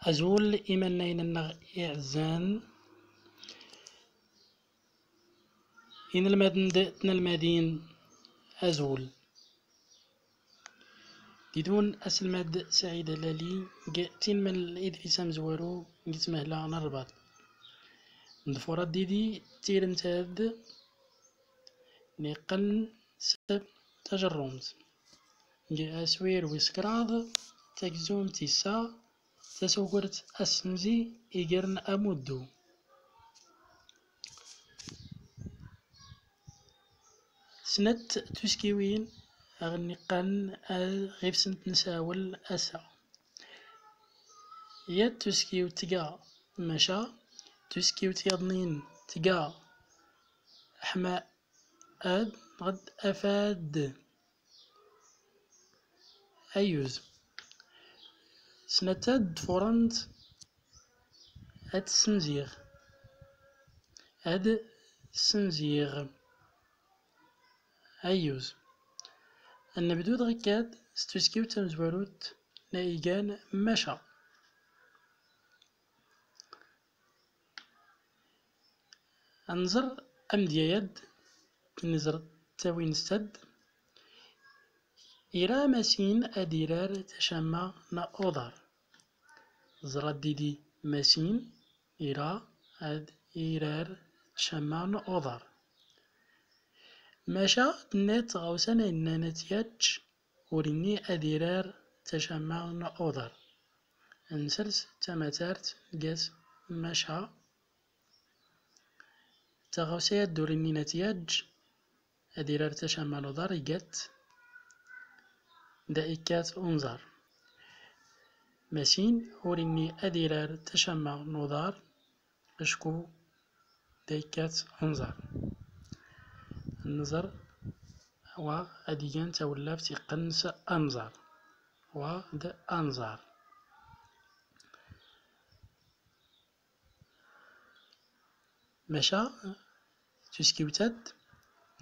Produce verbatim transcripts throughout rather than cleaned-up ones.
Azul imannayen-nneɣ iɛezzan, inelmaden d tnelmadin, azul. Didun aselmad Saɛid Alali g tinmel idlis amezwaru g tmehla n Rrbaṭ. Nḍfur ad didi tirmt ad niqqen s tajerrumt g aswir wis kraḍ, tagzumt tis sa, tasugert asemzi igren amuddu. Snat tuskiwin aɣ niqqan ad ɣif-sent nsawel ass-a. Yat tuskiwt tga maca, tuskiwt yaḍnin tga ḥma ad ɣd afad. Ayyuz. Snat ad ḍfurent ad ssenziɣ. Ad ssenziɣ. Ayyuz. Ad nebdu dɣikkad s tuskiwt tamezwarut n igan maca. Ad nẓer amedya-ad, nẓer tawinest-ad. Ira Masin ad irar tacama n uḍar. Ẓra didi Masin ira ad irar tacama n uḍar. Maca tenna-t tɣawsa n yennan ad t-yaǧǧ ur inni ad irar tacama n uḍar. Ad nsers tamatart gas maca taɣawsa-ad ur inni ad t-yaǧǧ ad irar tacama n uḍar igat da ikkat unẓar. Masin ur inni ad irar tacama n uḍar acku da ikkat unẓar. Nẓer wa ad igan tawellaft iqqen s anẓar. Wa d anẓar. Maca tuskiwt-ad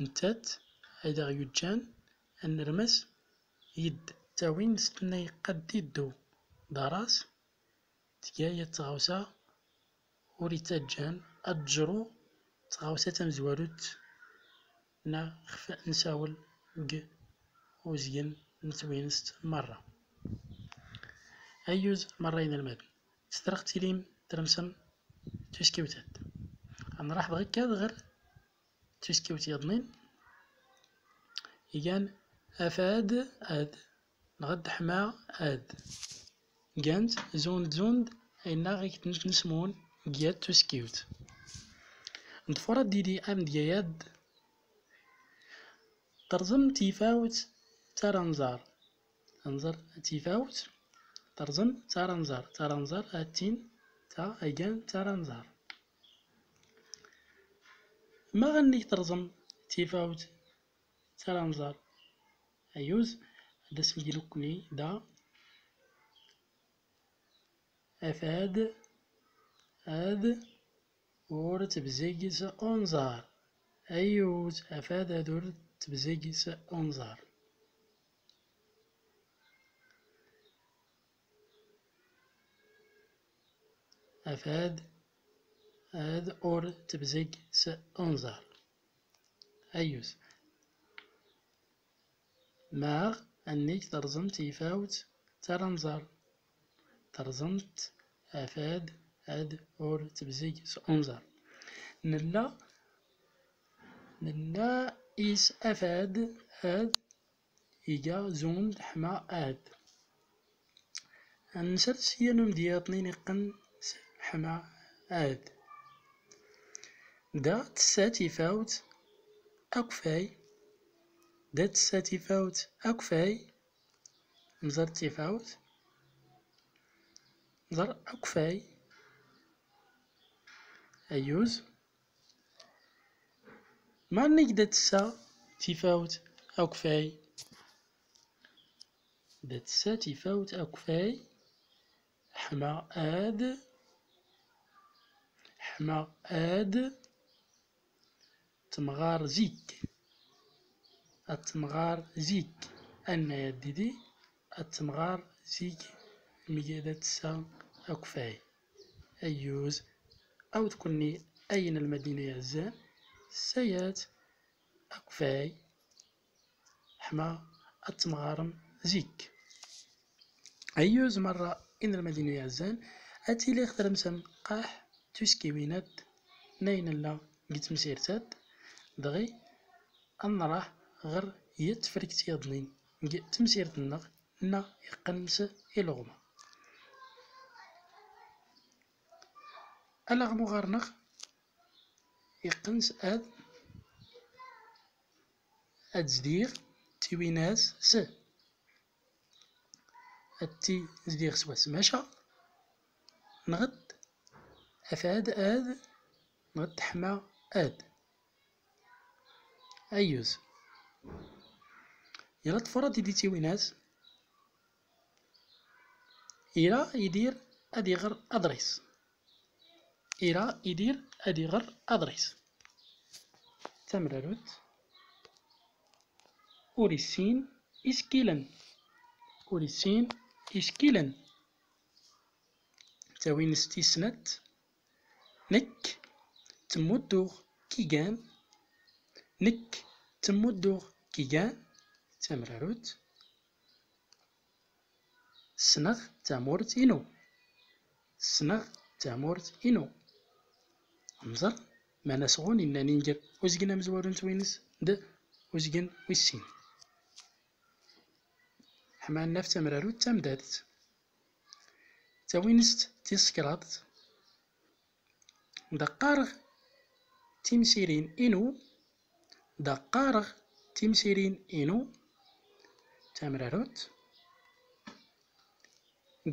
nettat ay d aɣ-yuǧǧan ad nermes yid tawinest nna iqqad iddu d aras tga yat tɣawsa ur ittaǧǧan ad teǧru tɣawsa tamezwarut neɣ xef nsawel deg uzgen n twinest merra. Ayyuz merra inelmaden, s tra tilim tremsem tuskiwt-ad. Ad nruḥ dɣikkad ɣer tuskiwt yaḍnin igan afad ad neɣ ad ḥma ad. Gant zund zund ay nna ɣ-ikk nesmun g yat tuskiwt. Nḍfur ad didi amedya-ad. Terẓem tifawt taranẓar. Anẓar tifawt terẓem taranẓar. Taranẓar ad tin ta ay gan taranẓar. Ma ɣannik terẓem tifawt taranẓar? Ayyuz, ad as-ngi nekkni da afad ad ur tebzeg s unẓar. Ayyuz, afad ad ur tebzeg s unẓar. Afad ad ur tebzeg s unẓar. Ayyuz. Maɣ annik terẓem tifawt taranẓar? Terẓemt afad ad ur tebzeg s unẓar. Nella, nella is afad ad iga zund ḥma ad. Ad nsers yan umedya-ad nna iqqen s ḥma ad. Da tessa tifawt akeffay. Da tessa tifawt akeffay. Nẓer tifawt. Nẓer akeffay. Ayyuz. Mannig da tessa tifawt akeffay? Da tessa tifawt akeffay ḥma ad, ḥma ad temɣar zik. Ad temɣar zik. Anna ya didi, ad temɣar zik. Mega da tessa akeffay. Ayyuz, awd kunni ay inelmaden-inu iɛezzan, ssayat akeffay ḥma ad temɣarem zik. Ayyuz merra inelmaden-inu iɛezzan, ad tili ɣ tremsem qaḥ tuskiwin-ad n ayen nella g temsirt-ad, dɣi ad nraḥ ɣer yat tefrekt yaḍnin g temsirt-nneɣ nna iqqen s iluɣma. Alaɣmu ɣer-neɣ iqqen s ad, ad zdiɣ tiwinas s. Ad ti zdiɣ s wass, maca nɣed afad ad, nɣed ḥma ad. Ayyuz. Yella ḍfur ad idi tiwinas. Ira Yidir ad iɣer aḍris. Ira Yidir ad iɣer aḍris. Tamrarut. Ur issin isekkilen. Ur issin isekkilen. Tawinest tis snat. Nekk ttmudduɣ kigan. Nekk ttmudduɣ kigan. Tamrarut. Ssneɣ tamurt inu. Ssneɣ tamurt inu. Nẓer ma nasɣun innan inger uzgen amezwaru n twinest d uzgen wis sin. Ḥma ad naf tamrarut tamdadt. Tawinest tis kraḍt. Da qqareɣ timsirin inu. Da qqareɣ timsirin inu. Tamrarut.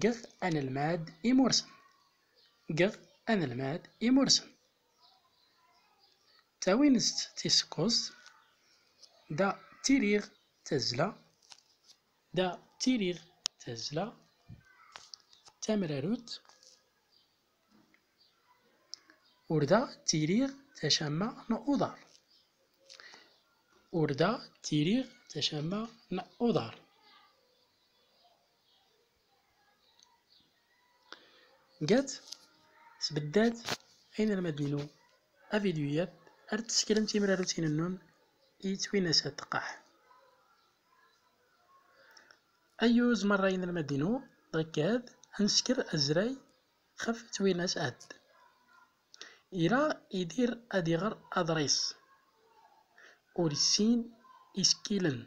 Gɣ anelmad imursen. Gɣ anelmad imursen. Tawinest tis kuẓt. Da ttiriɣ tazzla. Da ttiriɣ tazzla. Tamrarut. Ur da ttiriɣ tacamma n uḍar. Ur da ttiriɣ tacamma n uḍar. Gat sbeddat ay inelmaden inu avidyuyat ar teskrem timrarutin nnun i twinas ad tqaḥ. Ayyuz merra ay inelmaden inu, dɣikad ad nesker azray xef twinas ad. Ira Yidir ad iɣer aḍris. Ur issin isekkilen.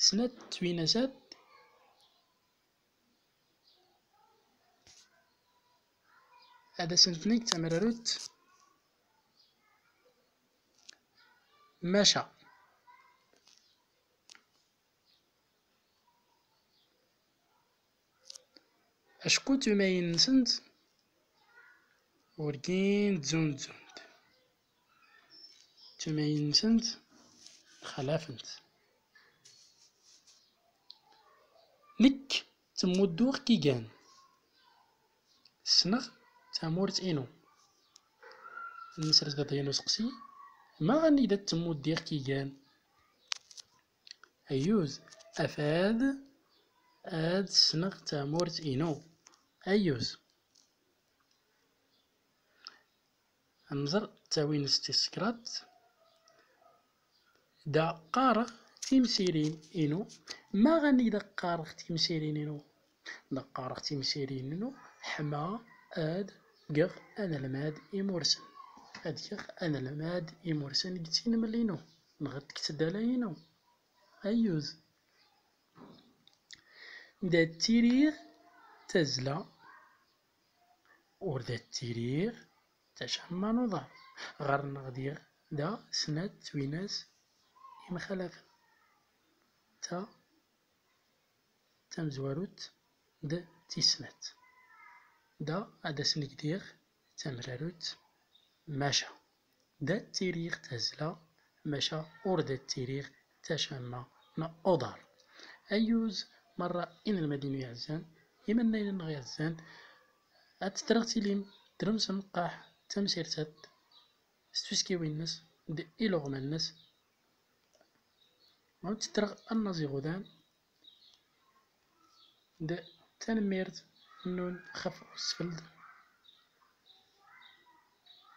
Snat twinas ad ad asent-neg tamrarut. Maca acku tumayin-nsent urgin zzunt zzunt. Tumayin-nsent xalafent. Nekk ttmudduɣ kigan. Ssneɣ tamurt inu. Nmesres dɣi n useqsi, maɣ anida ttmuddiɣ kigan? Ayyuz, afad ad ssneɣ tamurt inu. Ayyuz. Ad nẓer tawinest tis kraḍt. Da qqareɣ timsirin inu. Maɣ anida qqareɣ timsirin inu? Da qqareɣ timsirin inu ḥma ad gɣ anelmad imursen. Ad gɣ anelmad imursen g tinml inu nɣ g tdala inu. Ayyuz. Da ttiriɣ tazzla. Ur da ttiriɣ tacamma n uḍar. Ɣer-nneɣ diɣ da snat twinas imxalafen. Ta tamezwarut d tis snat. Da ad as-neg diɣ tamrarut maca. Da ttiriɣ tazzla, maca ur da ttiriɣ tacamma n uḍar. Ayyuz merra inelmaden inu iɛezzan, imennayen-nneɣ iɛezzan, ad tettreɣ tilim tremsem qaḥ tamsirt-ad s tuskiwin-nnes d iluɣma-nnes. Ad tettreɣ annaẓ iɣudan d tanmmirt nnun xef usfeld.